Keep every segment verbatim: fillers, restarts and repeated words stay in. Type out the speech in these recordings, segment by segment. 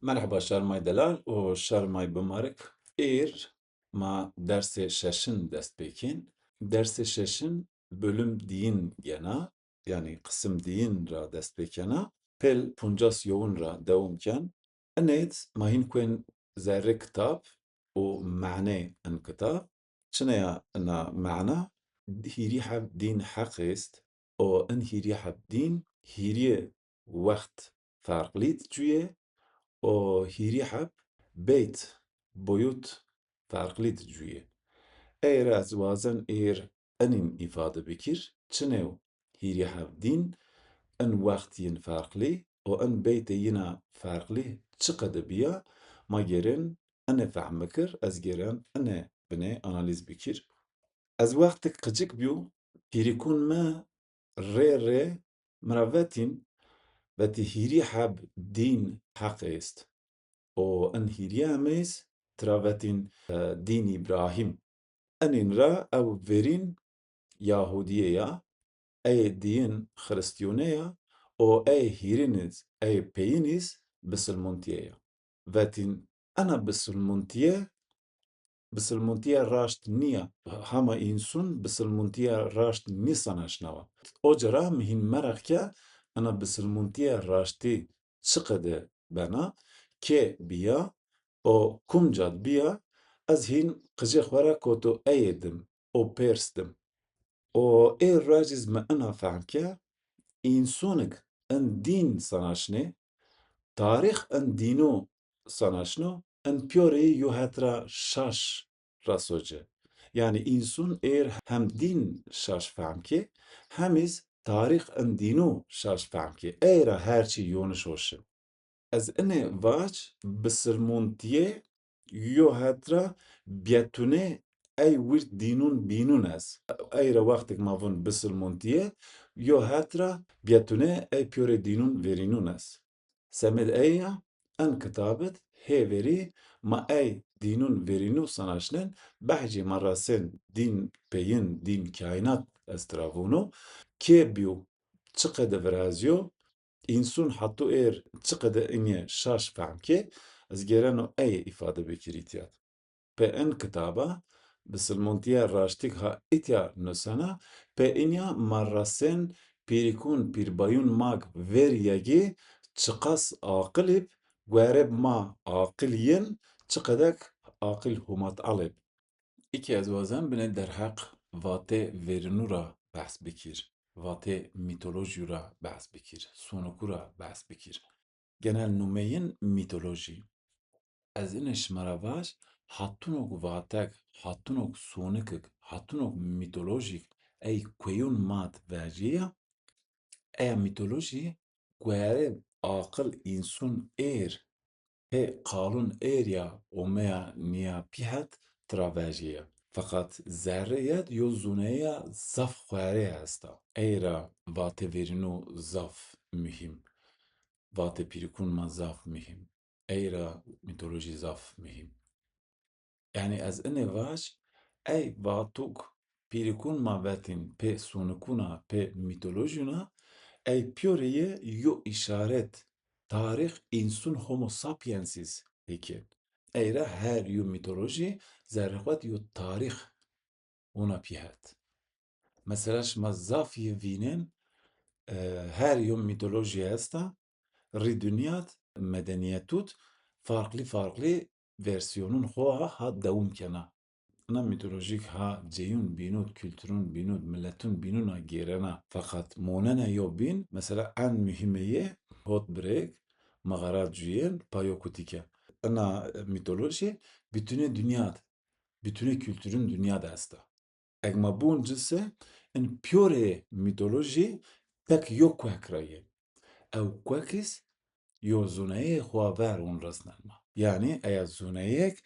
Merheba şarmay delal û şarmay bimarik. Êr ma dersê şeşin dest pê kên. Dersê şeşin bölüm diyin yena, yanî qisim diyin ra dest pê kena. Pel puncas yowin ra dewam ken. Inêd ma hîn kuên zerrê kitab û manê in kitab. Çineya ina mana? Hîrî heb dîn heq êst û in hîrî heb dîn hîrî wext ferqlî di cuyê û hîrî heb beyt, boyut ferqlî di cuyê. Ey ra ez wazen êr inîn îfade bikir, çinew hîrî heb dîn, in wext yin ferqlî û in beytê yina ferqlî çiqede bîya, ma gêrên ine fehm bikir, ez gêren ine binê analîz bikir. Ez wextik qicik bîyo, pîrikûn mi rê rê mi ra vetîn, vetî hîrî heb dîn heq êst. Û in hîrî emeyz tira vetîn, e, dîn Îbrahîm. Enîn ra ew verîn Yahudîye ya, ey diyin Xiristîyone ya û ey hîrîniz, ey peyîniz bisilmuntîye ya. Vetîn ena bisilmuntîye, bisilmuntîye raşt nîya. Hama însun bisilmuntîye raşt nîsanaşnawa. Oca ra mi hîn meraq ke ena bisilmuntîye raştî çiqede bena, kê bîya û kumca di bîya, ez hîn qicê xwu ra koto eyê dim û pêrs dim. Û ê rajîz mi ina fehm ke, însonik in dîn sanaşnê, tarîx in dîno sanaşno, in pîyoreyî yo het ra şaş rasoce. Yanî însun êr hem dîn şaş fehm kê, hem îz tarîx in dîno şaş fehm kê. Ey ra her çî yoniş o şi. Ez inê vac, bisilmuntîye yo het ra bîyetune ey wirt dînun bînun est. Ey ra wextik ma vun bisilmuntîye, yo het ra bîyetune ey pîyorê dînun verînun est. Semêd ey ya, en kitab id hê verî ma ey dînun verînu sanaşnen, behcê ma rasên dîn peyin, dîn kaînat est ra vuno, kê bîyo, çiqede virazîyo, însun hato êr çiqede inye şaş fehm kê, ez gêreno ey îfade bikir îtya. Pê in kitaba, bisilmontîya raştîk ha îtya nusena, pê inya ma rasên pîrikûn pîrbayûn mag ver yegî çiqas aqil îb, guereb ma aqil yin, çiqedek aqil hûmat aleb. Îkî ez wazen binê derheq vatê verînû ra behs bikir, vatê mîtolojî ra behs bikir, sonikû ra behs bikir. Genel numê yin mîtolojî. Ez inê şima ra vaj, hatunok vatek, hatunok sonikik, hatunok mîtolojîk ey kueyûn ma di vejîya, eya mîtolojî guerê aqil însun êr, pê qalûn êr ya omeya nîya pî het tira vejîya. Feqet zerrê yed yo zûneya zaf xuerê esta. Ey ra vatê verînû zaf muhîm. Vatê pîrikûn ma zaf muhîm. Ey ra mîtolojî zaf muhîm. Yanî ez inê vaj, ey vatuk pîrikûn ma vetîn pê sonikûna, pê mîtolojîna, ey pîyorê yê yo îşaret, tarîx, însun Homo sapiensis êkên. Ey ra her yo mîtolojî zerrê xwu di yo tarîx wina pî het. Mesela şima zaf yê vînên, e, her yo mîtolojî esta, rî dinya di, medenîyetû di farqlî farqlî versiyonûn xwu ha, ha dewam kena. Ina mîtolojîk ha ceyûn bînû di, kulturûn bînû di, miletûn bînûn a gêrena. Feqet monena yo bîn, mesela en muhîmê yê hot birêk, mexera cuyên, payo kutîke. Ina mîtolojî bütünê dinya di, bütünê kulturûn dinya di esta. Eg ma bûn ci se, in pîyorê mîtolojî tek yo kuek ra yê. Ew kuek îz yo zûneyê xwu ver ûn resnen ma. Yanî eya zûneyêk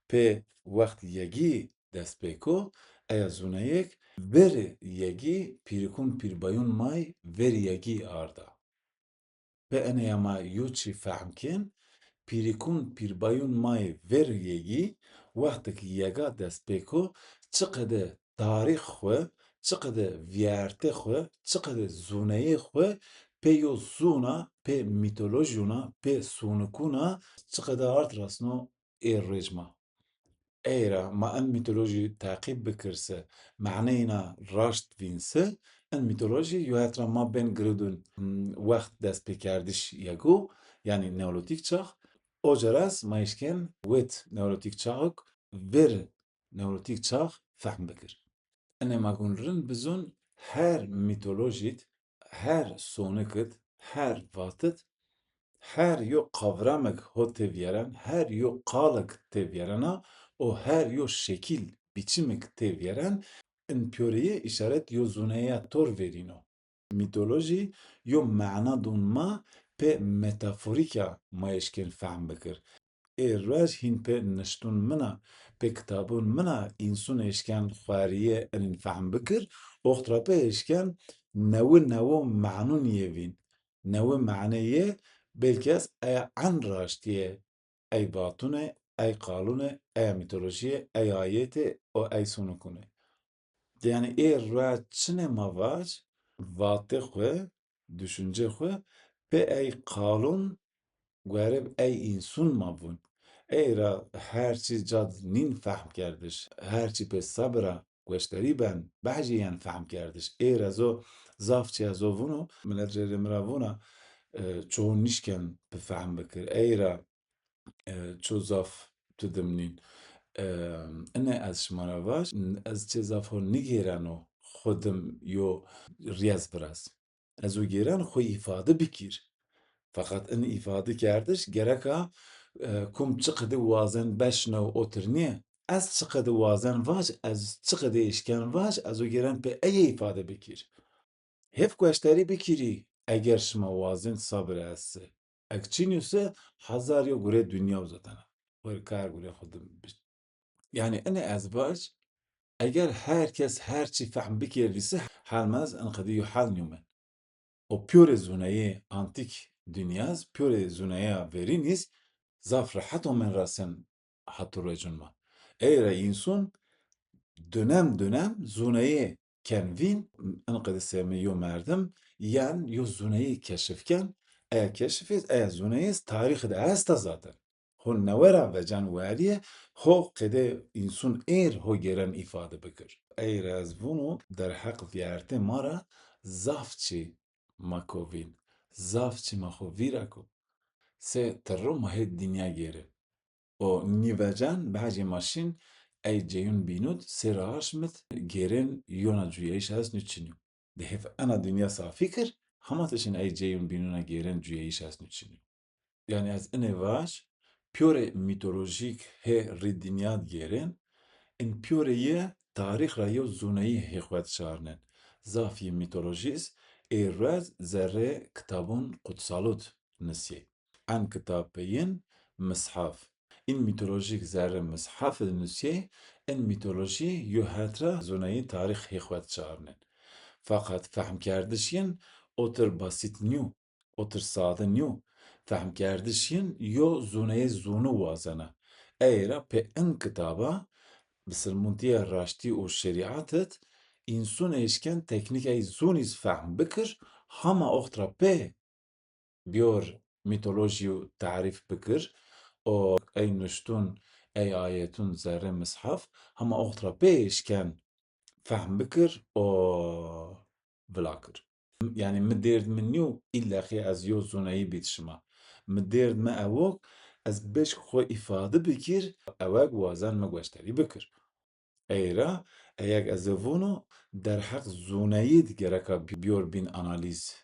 pê wext yegî dest pê ko, eya zûneyêk ver yegî pîrikûn pîrbayûn may ver yegî arda. Pê enê ya ma yo çî fehm kên, pîrikûn pîrbayûn ma yê ver yegî, wextik yega dest pê ko, çiqede tarîx xwu, çiqede vîyertê xwu, çiqede zûneyê xwu pê yo sûna, pê mîtolojîyûna, pê sûnikûna çiqede ard resno ê rêc ma. Ey ra ma en mîtolojî teqîb bikir se, maneyna raşt vîn se, en mîtolojî yo het ra ma bên girewdûn, m, wext destpêkerdiş yego, yanî neolîtîk çax. O ceras ma eşken wêt neolîtîk çaxik, vêr neolîtîk çax fehm bikir. Enê ma gun rind bizûn, her mîtolojîd, her sonikid, her vatid, her yo qavramik ho têvîyeren, her yo qalik têvîyerena û her yo şekil, biçimik têvîyeren, in pîyoreyî îşaret yo zûneya tor verîno. Mîtolojî yo mana dûn ma pê metaforîka ma eşken fehm bikir. Ê ruej hîn pê niştûn min a, pê kitabûn min a, însûn eşken xwerîye enîn fehm bikir, oxt ra pê eşken newi newo manûn yê vîn. Newi maneyê belkes eya en raştîye, ey vatûne, ey qalûne, eya mîtolojîye, ey ayetê û ey sonikûne. Yanî ê ruej çinê ma vac, vatê xwu, duşuncê xwu pê ey qalûn guerib ey însûn ma vûn. Ey ra her çî cad nîn fehm kerdiş, her çî pê sebir a, goşdarî ben, behcê yen fehm kerdiş. Ê ra ez o zaf çî ez o vûno, milet rê rê mi ra vûna, e, ço nîşken bi fehm bikir. Ey ra e, ço zaf tu dimnîn. E, ine ez şima ra vaj, ez çê zaf ho nigêreno xwu dim yo rîyez biraz. Ez o gêren xwu îfade bikîr. Feqet in îfade kerdiş gereka, e, kum çiqede wazen beşnew otir nîye. Ez çiqede wazen vaj, ez çiqede eşken vaj, ez o gêren pê eye îfade bikîr. Hêf goşdarî bikirî, eger şima wazên sabir esse. Eg çînî se, hezar yo gure dinya uzatena. Wer kar gure xwu dim bi-, yanî ine ez vaj, eger her kes her çî fehm bikerdî se, hal ma ez inqedî yo hal nîyomen. O pîyorê zûneyê antîk dinyaz, pîyorê zûneya verîn îz zaf rehet omen rasen ha tu recun ma. Ey ra însûn dönem dönem zûneyê ken vîn, inqede semê yo merdim, yen yo zûneyê keşif ken, eya keşif îz, eya zûneyê îz tarîxî de esta zaten. Ho newe ra vecen werîye, ho qede însûn êr ho gêren îfade bikir. Ey ra ez vûno derheq vîyertê ma ra zaf çî ma ko vîn, zaf çî ma xo vîra ko. Se tirro ma hê dinya gêrê. O nîvecen behcê ma şin ey ceyun bînud, sê ra aşmit, gêrên yona cuyayîş est nû çinî yo. De hêf ena dinya safî kir, hema ti şin ey ceyun bînuna gêrên cuyayîş est nû çinî yo. Yanî ez inê vaj, pîyorê mîtolojîk hê rî dinya di gêrên, in pîyorê yê tarîx ra yew zûneyî hê xwu di şarnên. Zaf yê mîtolojî îz ê ruej zerrê kitabûn qutsalû di nisîyê. En kitab pê yin mishaf. În mîtolojîk zerrê mishaf di nusîyê, în mîtolojî yo het ra zûneyî tarîx hê xwu di şarnên. Feqet fehmkerdiş yin otir basît nîyo. Otir sade nîyo. Fehmkerdiş yin yo zûneyê zûnû wazena. Ey ra pê in kitaba, bisilmûntîya raştî û şerîat id, însûn eşken teknîkey zûnî zî fehm bikir, hama oxt ra pê biyor mîtolojîyû tarîf bikir û ey nuştûn, ey ayetûn zerrê mishaf, hama oxt ra pê eşken fehm bikir û vila kir. Yanî mi dêrd mi nîyo îllaqî ez yo zûneyî bîd şima. Mi dêrd mi ew o, ez bêşk xwu îfade bikîr, eweg wazen mi goşdarî bikir. Ey ra, eyeg ez ê vûno, derheq zûneyî di gereka bi-, biyor bîn analîz,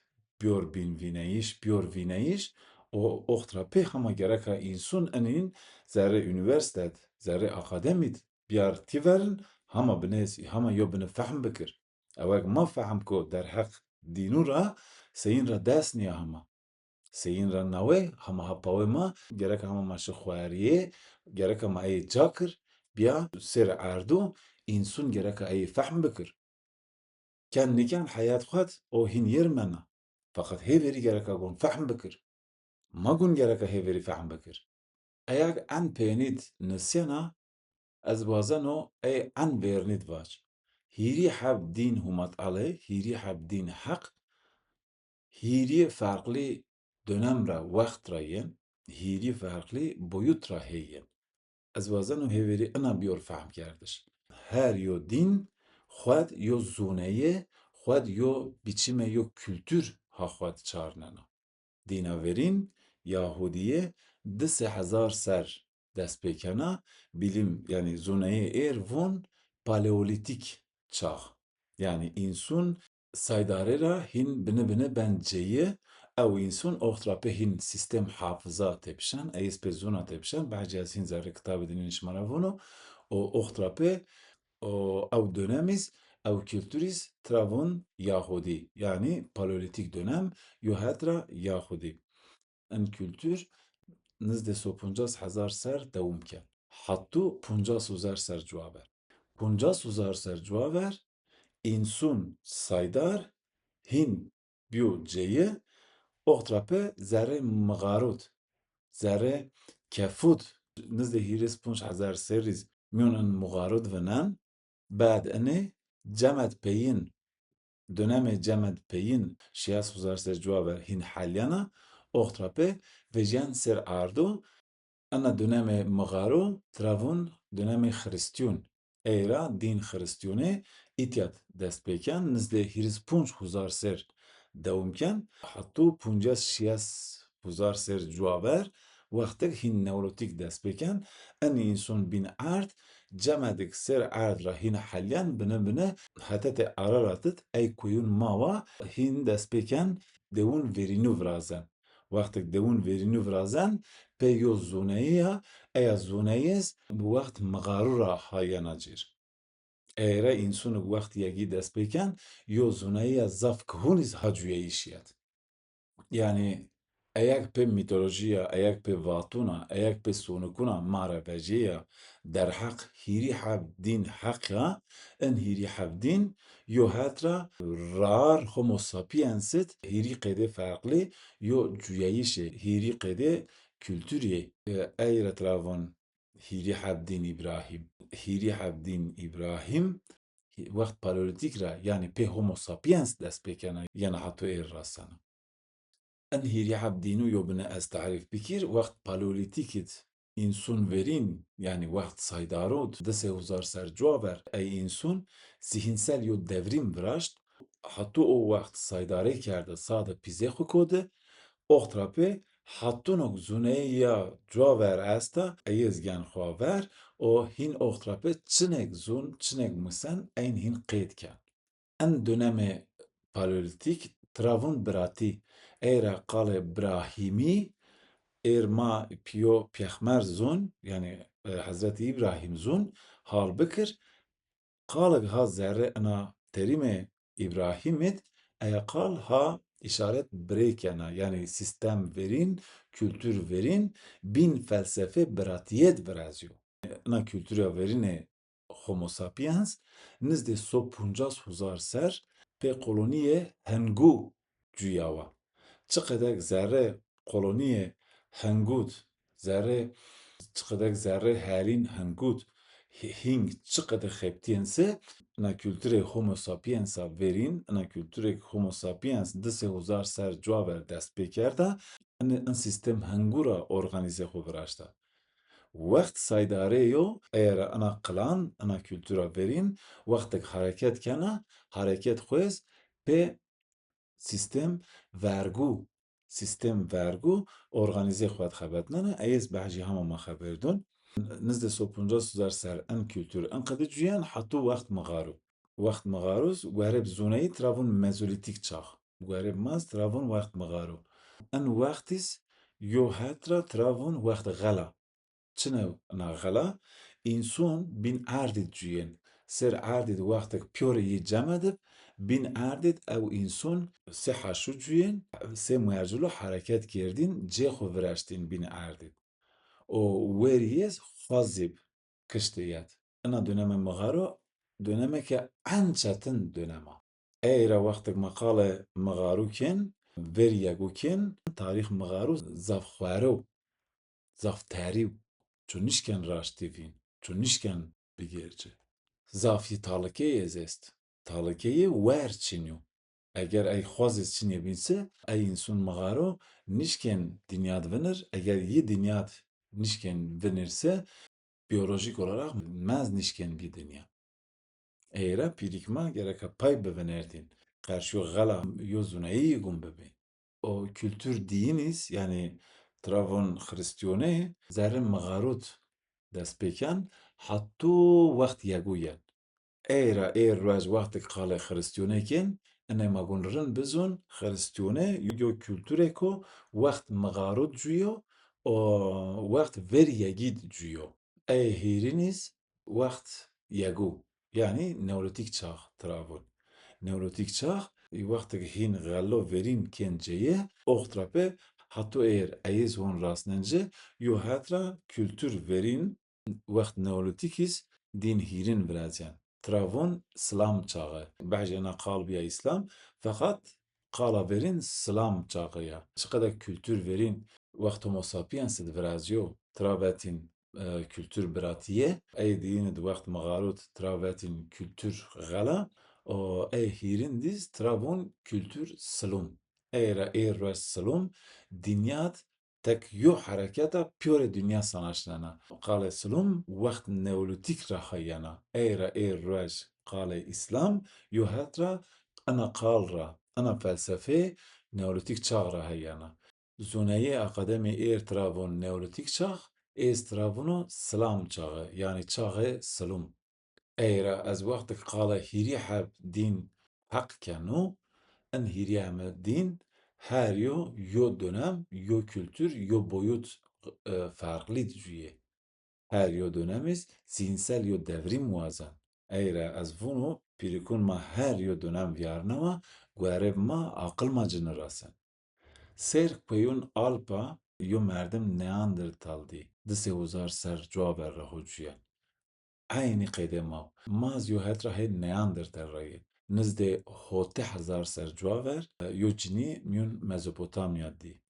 biyor bîn vîneyîş, biyor vîneyîş, û oxt ra pê hema gereka însûn inîn zerrê unîversîte di, zerrê akademî di, biyar tîverin, hama binês, hama yo bini fehm bikir. Ewek ma fehm ko derheq dînû ra, seyîn ra dest nîya hema. Seyîn ra nawe hema ha pawê ma, gereka hema ma şi xwerîyê, gereka ma ey ca kir, biya sêr erdû, însûn gereka ey fehm bikir. Ken nîken heyat xwu di o hîn yêr mena. Feqet hêverî gereka gon fehm bikir. Ma gun gereka hêverî fehm bikir. Eyag en peynî di nisena, ez wazeno ey en vêrnî di vac. Hîrî heb dîn Humat Alê, hîrî heb dîn heq, hîrî ferqlî dönem ra, wext ra yên, hîrî ferqlî boyut ra hê yên. Ez wazeno hêverî ina bîyor fehmkerdiş. Her yo dîn xwed yo zoneyê, xwed yo biçîmê yo kultur ha xwed çarnena. Dîna verîn, Yahudîye, di sey hezar ser dest pê kena, bilim, yanî zoneyê êr von paleolîtîk çax. Yanî însun saydare ra hîn bini bini ben cêye, ew însun oxt ra pê hîn sîstem hafiza tepişen, eyês pê zona tepişen, behcî ez hîn zerrê kitabê de nînî şima ra vono, û oxt ra pê, û ew dönemîz, ew kulturîz tira von Yahudî, yanî paleolîtîk dönem, yo het ra Yahudî. In kultur nizdê so poncas hezar ser dewam ken. Hatû poncas hezar ser cuwa ver. Poncas hezar ser cuwa ver, însun saydar hîn bîyo cêye, oxt ra pê zerrê mixarûd, zerrê kefûd, nizdê hîris ponc hezar serrîz mîyon in mixarûd vinen, bad inê cemed peyin, dönemê cemed peyin şiyas hezar ser cuwa ver hîn helyena, oxt ra pê vejyen ser ardo, ena dönemê mixaro tira vûn dönemê xiristîyon. Ey ra dîn xiristîyonê îtya d dest pê ken, nizdê hîris ponc hezar ser dewam ken, hatû poncas şiyas hezar ser cuwa ver, wextik hîn neolîtîk dest pê ken, enî înson bîn erd, cemedik ser erd ra hîn helyen, bine bine hetetê Ararat id ey koyun mawa hîn dest pê ken dewun verînû virazen. Wextik dewun verînû virazen, pê yo zoneyî ya, eya zoneyî iz bi wext mixarû ra ha yena cêr. Ey ra însunik wext yegî dest pê ken, yo zoneyî ya zaf kihûn iz ha cuyeyîş yet. Yanî eyek pê mîtolojî ya, eyek pê vatûn a, eyek pê sonikûn a ma ra vecîye ya, derheq hîrî heb dîn heq ya, in hîrî heb dîn yo het ra rar Homo sapiens id hîrî qeyde ferqlî yo cuyeyîşê, hîrî qeyde kulturî yê. Ey ra tira von hîrî heb dîn Îbrahîm. Hîrî heb dîn Îbrahîm, wext paleolîtîk ra, yanî pê Homo sapiens dest pê kena, yena hato êr rasena. In hîrî heb dînû yo bine ez tarîf bikir, wext paleolîtîk id însun verîn, yanî wext saydarû d, di sey hezar ser cuwa ver, ey însun zîhinsel yo devrîm viraşt, hatû o wext saydare kerde, sade pîzê xwu kode, oxt ra pê hatûnok zûneyî ya cuwa ver esta, ey iz gen xwu ver, o hîn oxt ra pê çinek zûn, çinek musen eyn hîn qeyd ken. En dönemê paleolîtîk tira vûn biratî. Ey ra qalê birahîmî, êr ma pîyo pêxmer zûn, yanî, e, Hezretî Îbrahîm zûn, hal bikir, qalig ha zerrê ina terîmê Îbrahîm id, eya qal ha îşaret birê kena, yanî sîstem verîn, kultur verîn, bîn felsefê biratîyê d virazîyo. Ina kultura verînê Homo sapiens nizdê so poncas huzar ser pê kolonîyê hingû cuyawa. Çiqedek zerrê kolonîyê hingû d, zerrê, çiqedek zerrê herîn hingû d, hi-, hing çiqede xebitîyên se, ina kulturê Homo sapiensa verîn, ina kulturê Homo sapiens di sey huzar ser cuwa ver dest pê kerda, in, in sîstem hingû ra organîzê xwu viraşta. Wext saydarê yo, eya ra ina kilan, ina kultura verîn, wextek hareket kena, hareket xwu iz pê sîstem vergû, sîstem vergû organîzê xwu d xebetnena, ey iz behcî hema ma xeber dûn. Nizdê so poncas huzar ser in kultur in qede cuyen, hatû wext mixarû. Wext mixarû z guerê bi zûneyî tira vûn mezolîtîk çax. Guerê ma z tira vûn wext mixarû. In wext iz yo het ra tira vûn wext xela. Çine na xela? Însun bîn erdî d cuyên. Ser erdî d wextek pîyorê yî cemedib, bîn erdî d ew însun sê haşû cuyên, sê muercilo hereket kerdîn, cê xwu viraştîn bîn erdî d. O werî yê z xwezîb kiştî yet. Ina döneme mixaro, dönemeke en çetin dönem a. Ey ra wextek ma qale mixarû kên, verî yegû kên, tarîx mixarû zaf xwerû, zaf terî, ço nişken raştî vîn, ço nişken bigêrci. Zaf yî talikeyê ez est. Talikeyê wer çinî yo. Eger ey xwazê çinê bîn se, ey însun mixaro nişkên dinyad vinir. Eger yi dinyad nişkên vinir se, biyolojik olarak mez nişkên bî dinya. Ey ra pîrîk ma gereka pay bivinerdîn. Qerşîyo xela yo zuneyî gum bibî. O kültür diyiniz, yani travon Xristiyone, zerrin mixarut dest pêken, hatto wext yegu yen. Ey ra ê ruej wextik qalê Xristiyone kên, ene ma gun rin bizun, Xristiyone yo kültüreko wext mixarut cuyo, o wext ver yegîd cuyo. Ey hîriniz wext yegu, yani Neolitik çağ travon. Neolitik çağ, wextik hîn xello verîn kên ceye, oxt ra pê hato êr eyêz hon rasnen ci, yo het ra kültür verîn wext Neolitik iz din hîrin virazyen. Travon Silam çağı. Behcê ena qal biya Îslam, feqat qala verîn Silam çağı ya. Çiqede kültür verîn wext Homo sapiens id virazyo, travetin e, kültür biratiye. Ey diyîn id wext mixarut travetin kültür xela, o ey hîrin diz travon kültür silum. Ey ra ê ruej silum dinyad tek yo hereketa pîyorê dinya sanaşnena. Qalê silum wext neolitik ra ha yena. Ey ra ê ruej qalê Îslam yo het ra ena qal ra, ena felsefê neolitik çağ ra ha yena. Zuneyê akademî êr travon neolitik çağ, êz travono silam çağı, yanî çağê silum. Ey ra ez wextik qala hîrî heb dîn heq keno, in hîrî heme dîn her yo, yo dönem, yo kültür, yo boyut, e, farqlî di cuyê. Her yo dönem iz zînsel yo devrim wazen. Ey ra ez vuno pîrikun ma her yo dönem vîyarnawa, guereb ma, aqil ma ci nirasen. Ser kueyun Alpa yo merdim Neandertal dî, di sey huzar ser cuaver ra ho cuyen. Eynî qeyde ma. Ma zî yo het ra hê Neandertal ra yê. Nizdê hotê hezar ser cuaver, e, yo cinî mîyun Mezopotamya dî.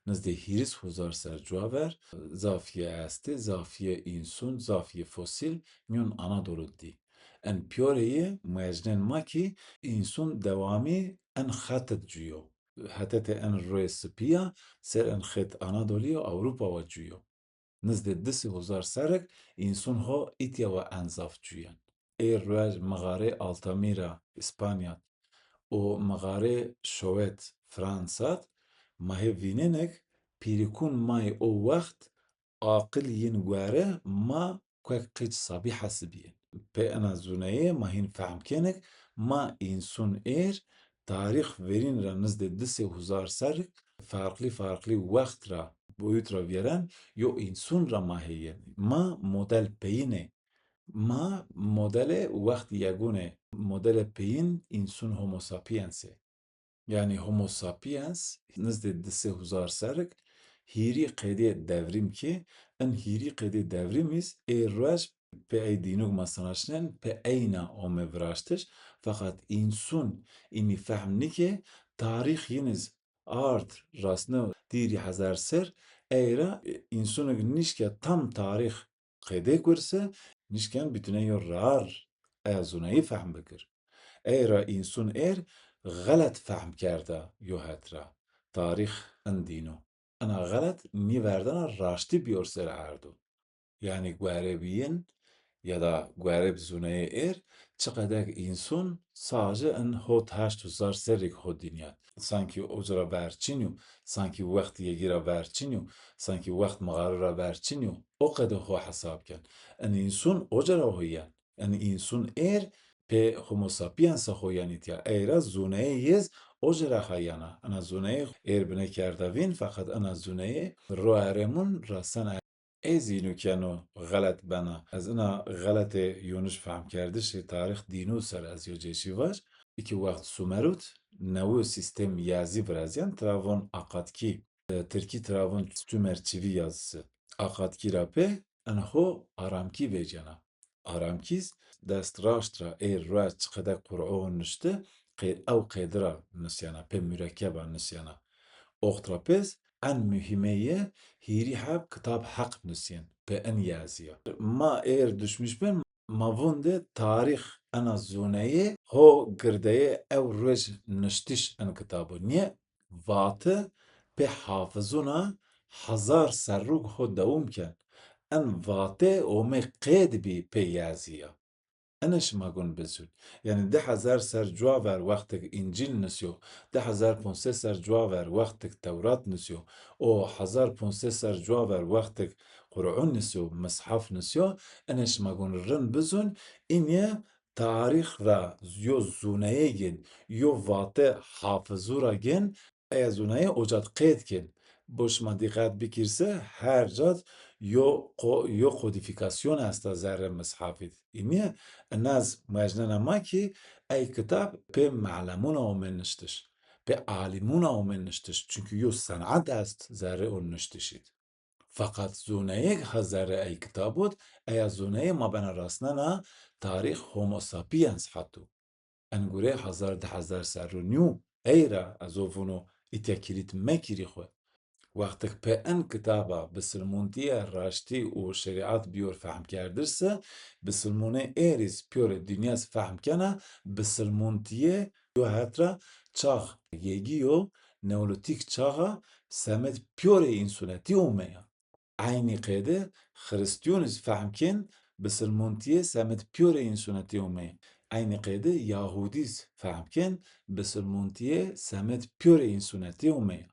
Nizdê hîris huzar ser cuaver, zafîye estê, zafîye însun, zafîye fosîl mîyun Anadolu dî. En pîyorê yê muecnên ma kî însun dewamî en xet id cuyo. Hetetê en royê sipî ya ser en xet Anadolî û Ewropa wa cuyo. Nizdê di sey huzar serrik însun ho îtya wa en zaf cuyen. Ê ruej mixarê Altamira, Îspanyad, û mixarê Şowet, Fransad, ma hê vînenêk pîrikun may o wext aqil yin guere ma kuek qîç sabî hesibîyên. Pê ena zuneyê ma hîn fehm kenêk, ma însun êr tarîx verîn ra nizdê di sey huzar serrik farqlî farqlî wext ra, boyut ra vîyeren, yo însun ra ma hê yenê. Ma model peyîn ê. Ma modelê wext yegun ê. Modelê peyîn însun Homo sapiens ê. Yanî Homo sapiens nizdê di sey huzar serrik hîrî qedê devrim kî, in hîrî qedê devrim iz ê ruej pê ey dînug ma sanaşnen, pê eyna ome viraştiş, feqet însun înî fehm nîkê, tarîx yin iz ard rasne dîrî hezar ser, ey ra, e, însunig nişke tam tarîx qedê gurse, nişken bîtune yo rar eya zuneyî fehm bikir. Ey ra însun êr xelet fehm kerda yo het ra. Tarîx in dîno. Ina xelet nîverdena raştî bîyor ser erdo. Yanî guerebîyin ya da guereb zuneyê êr, çiqedek însun saje in hot heşt huzar serrîk ho dinya. Sankî oca ra ver çinî yo, sankî wext yegî ra ver çinî yo, sankî wext mixaro ra ver çinî yo, o qede ho hesab ken. In însun oca ra ho yen. In însun êr pê Homo sapiensa ho yen îtya. Ey ra zuneyê yêz oca ra ha yena. Ina zuneyê êr bine kerda vîn, feqet ina zuneyê ro erêmun rasen Ê zînû keno xelet bena. Ez ina xeletê yonij fehmkerdişê tarîx dînû ser ez yo cêşî vaj. Îkî wext Sumerût, newi sîstem yazî virazyen, tira von Akkatkî, e, tirkî tira von Sümer çivi yazısı. Akkatkî ra pê ina ho Aramkî vecena. Aramkîz dest raşt ra ê ruej çiqede Qur'on nişti, qê-, ew qêdi ra nisyena, pê murekkeba nisyena. Oxt ra pês en muhîmê yê hîrî heb kitab Heq nisyên, pê en yazî ya. Ma êr duşmiş bên, ma vûn de tarîx ena zûneyê ho girdeyê ew ruej niştîş en kitabo. Nîye vate pê hafizûna hezar serrûk ho dewam ken. En vate omê qêd bî pê yazîya. Ene şima gon bizûn. Yanî di hezar ser cuwa ver wextik Încîl nisyo, di hezar ponc sed ser cuwa ver wextik Tewrat nisyo, o hezar ponc sed ser cuwa ver wextik Qur'un nisyo, mishaf nisyo, ene şima gon rind bizûn, înye tarîx ra yo zûneyê gên, yo vate hafizû ra gên, eya zûneyê ocad qêd kên. Bo şima dîqet bikîr se her cad yo qo-, yo kodîfîkasyon esta zerrê mishafî d. Înî ina ez muejnena ma kî ey kitab pê melemûna omê niştiş, pê alîmûna omê niştiş. Çunkî yo senat est zerrê o niştişî d. Feqet zûneyêk ha zerrê ey kitabû d, eya zûneyê ma bena rasnena tarîx Homo sapiens hetû. En gure hezar di hezar serrû nîyo, ey ra ez o vuno îtya kîrît mekîrî xwu. Wextik pê en kitaba bisilmûntîye raştî û şerîat bîyor fehmkerdiş se, bisilmûnê êrî z pîyorê dinya z fehm kena, bisilmûntîye yo het ra çax yegî yo, neolîtîk çax a, semed pîyorê însûnetî omeya. Eynî qeyde xirîstîyonî z fehm kên, bisilmûntîye semed pîyorê însûnetî omeyê. Eynî qeyde yahûdî z fehm kên, bisilmûntîye semed pîyorê însûnetî omeyê.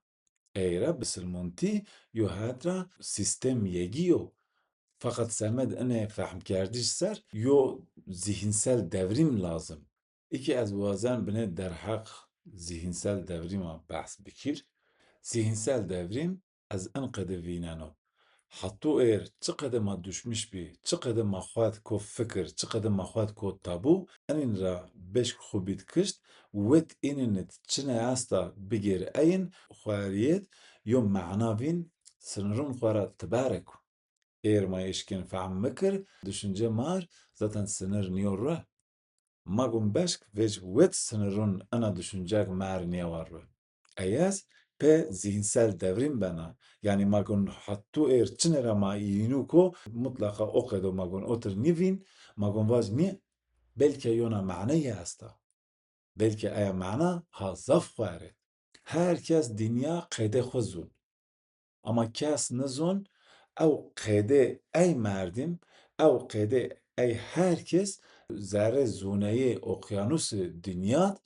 Ey ra bisilmûntî yo het ra sîstem yegî yo. Feqet semed inê fehmkerdiş ser yo zîhînsel devrîm lazim. Îkî ez wazen binê derheq zîhînsel devrîma behs bikîr. Zîhînsel devrîm ez in qede vîneno. Hetû êr çi qede ma duşmiş bî, çi qede ma xwet ko fikir, çi qede ma xwet ko tabû, inîn ra beşk xwu bîd kişt, wet inîn id çine esta bigêr eyin, xweriyêd yo mana vîn, sinirûn xwu ra tiberek. Êr ma eşkên fehm mikir, düşünce mar zaten sinir nîyo ru. Ma gon beşk vêc wet sinirûn ina düşüncek mer nîyawa ru. Eyes pê zîhînsel devrîm bena. Yanî ma gon hetû êr çinê ra ma îyînû ko, mutlaqa o qedo ma gon otir nîvîn, ma gon vac nî, belke yona maneyê esta. Belke eya mana ha zaf xwerê. Her kes dinya qedê xwu zûn. Ama kes nizûn, ew qedê ey merdim, ew qedê ey her kes zerrê zûneyê oqyanusê dinya d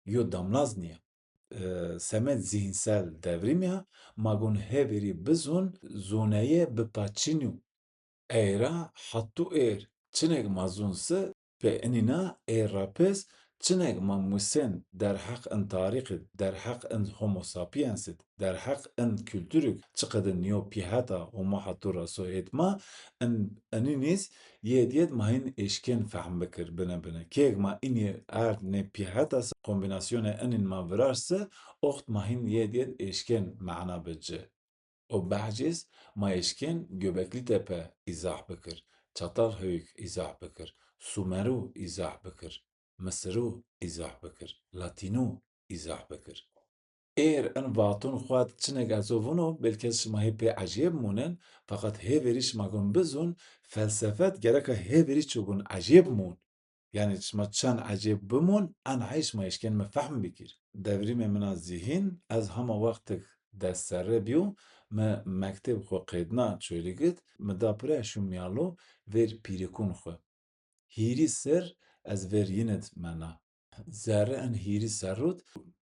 yo damlaz nîya. E, semed zîhînsel devrîm ya, ma gon hêverî bizûn zûneyê bipaçînû. Ey ra hetû êr çinêk ma zûn se, pê inîna êr ra pês çinêk ma musên derheq in tarîxî d, derheq in Homo sapiensî d, derheq in kulturûk çiqede nîyo pîheta û ma hetû ra so êd ma, in, inînî z yêd yêd ma hîn eşkên fehm bikir bine bine. Kêk ma inî erd nê pîheta se, kombînasyonê inîn ma viraşt se, oxt ma hîn yêd yêd eşkên mana bi ci. O behcês ma eşkên Göbekli Tepe îzah bikir, Çatalhöyük îzah bikir, Sumerû îzah bikir, Misirû îzah bikir, Latînû îzah bikir. Êr in vatûn xwat çinek ez o vuno, belkî ez şima hê pê ecêb mûnen, feqet hêverî şima gon bizûn, felsefet gereka hêverî çi gon ecêb mûn. Yanî şima çend ecêb bimûn, en hey şima eşkên mi fehm bikîr. Devrîmê min a zîhîn, ez hema wextik dest serre bîyo, mi mekteb xwu qedna Çolîg id, mi da pire şû mîyalo vêr pîrikûn xwu. Hîrî ser ez vêr yin id mena. Zerre en hîrî serrû d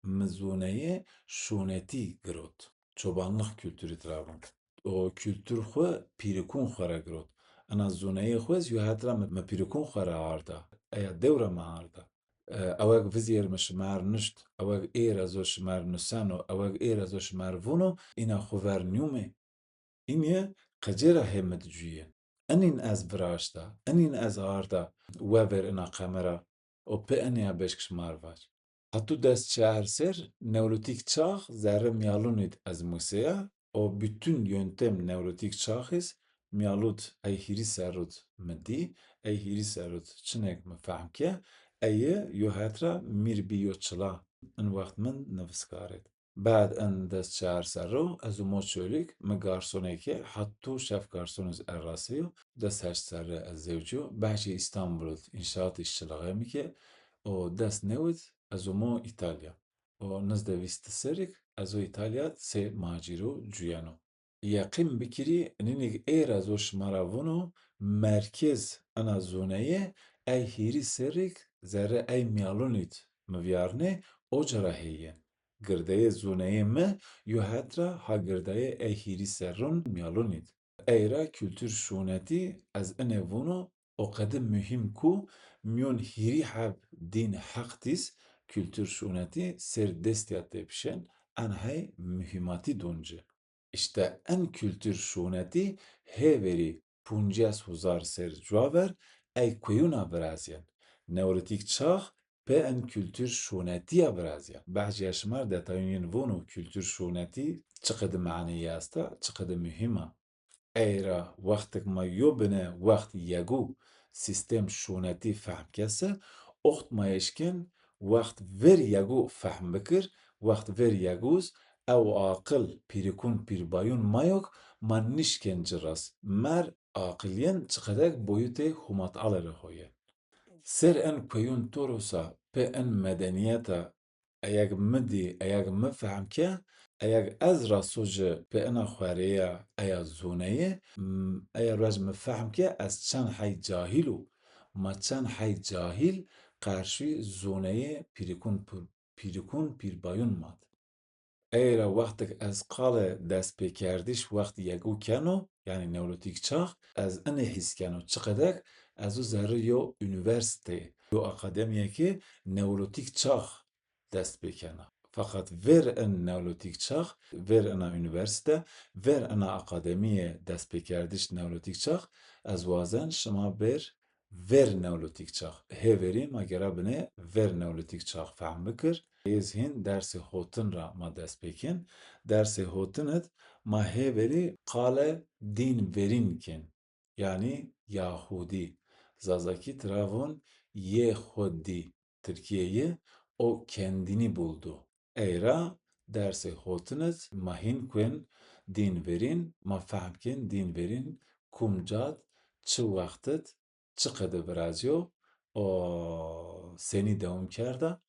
mi zûneyê şûnetî girot. Çobanlix kulturî tira vûn. O kultur xwu pîrikûn xwu ra girot. Ena zûneyê xwu ez yo het ra mi, mi pîrikûn xwu ra arda. Eya dew ra mi arda. E, ewek vizêr mi şimar nişt, ewek êr ez o şimar nuseno, ewek êr ez o şimar vuno, îna xwu ver nîyûmê. Înî qecê ra hê mi di cuyê. Inîn ez viraşta, inîn ez arda wevêr ina qeme ra. O pê enîya beşk şimar vac. Hetû des çar ser Neolîtîk çax zerre mîyalûnî d ez museya, o bütün yöntem Neolîtîk çax îz mîyalû d ey hîrî serrû d mi dî, ey hîrî serrû d çinek mi fehm ke, eye yo het ra mîr bî yo çila, in wext min niviskar êd. Bad en des çar serro ez umo Çolîg, mi garsonêke, hetto şef garsonî ez erraseyo, des heşt serre ez zewcîyo, behşê Îstanbul id înşaat îşçilixê mi ke, û des new id ez umo Îtalya. Û nizdê vîst serrîg ez o Îtalya sey macîro cuyeno. Yeqîn bikirî, nînîg ey ra ez o şima ra vuno, merkez ena zoneyê ey hîrî serrîg zerrê ey mîyalunî d mi vîyarnê, o ci ra heyên. Girdeyê zoneyê mi yo het ra ha girdeyê ey hîrî serrun mîyalunî d. Ey ra kultur şûnetî ez inê vuno, o qede muhîm ku mîyon hîrî heb dîn heq dîs kultur şûnetî ser destîya tepişên, en hey muhîmatî don ci. Îşte en kultur şûnetî hêverî puncas huzar ser cuwa ver ey kuyuna virazyen. Neolîtîk çax pê en kultur şûnetîya virazyen. Behcîya şima r detayun yin vuno kultur şûnetî çiqede maneyî esta, çiqede muhîm a. Ey ra wextik ma yo bine wext yegu sîstem şûnetî fehm kese, oxt ma eşkên wext ver yegu fehm bikir, wext ver yegu z ew aqil pîrikun pîrbayun ma yo k ma nişkên ci res. Mer aqilîyen çiqedek boyutê humatale re hoye. Ser en kuyun Torosa pê en medenîyeta eyeg mi dî, eyeg mi fehm ke, eyeg ez ra so ci pê ena xwerêya eya zoneyê, m-, eya ruej mi fehm ke ez çend hey cahîl o. Ma çend hey cahîl qarşî zoneyê pîrikun pir-, pîrikun pîrbayun ma d. Ey ra wextik ez qalê destpêkerdiş wext yegu keno, yanî neolîtîk çax, ez inê hîs keno çiqedek ez o zerrê yo unîversîte, yo akademîye ke neolîtîk çax dest pê kena. Feqet ver in neolîtîk çax, ver ina unîversîte, ver ina akademîye destpêkerdiş neolîtîk çax, ez wazen şima ber ver neolîtîk çax. Hêverî ma gera binê ver neolîtîk çax fehm bikir. Ez hîn dersê hotin ra ma dest pê kên. Dersê hotin id ma hêverî qalê dîn verîn kên. Yanî Yahudî. Zazakî tira vûn Yehudî, Tirkîye yi, o kendini buldu. Ey ra dersê hotin id ma hîn kuen dîn verîn, ma fehm kên dîn verîn kum ca d, çi wext id, çi qede virazîyo, o senî dewam kerda,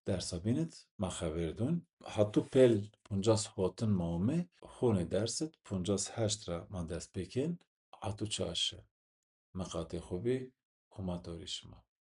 dersa bîn id ma xever dûn. Hetu pêl poncas hotin ma omê, honê ders id poncas heşt ra ma dest pê kên, hetu çaşi. Miqatê xo bî, huma dorî şima.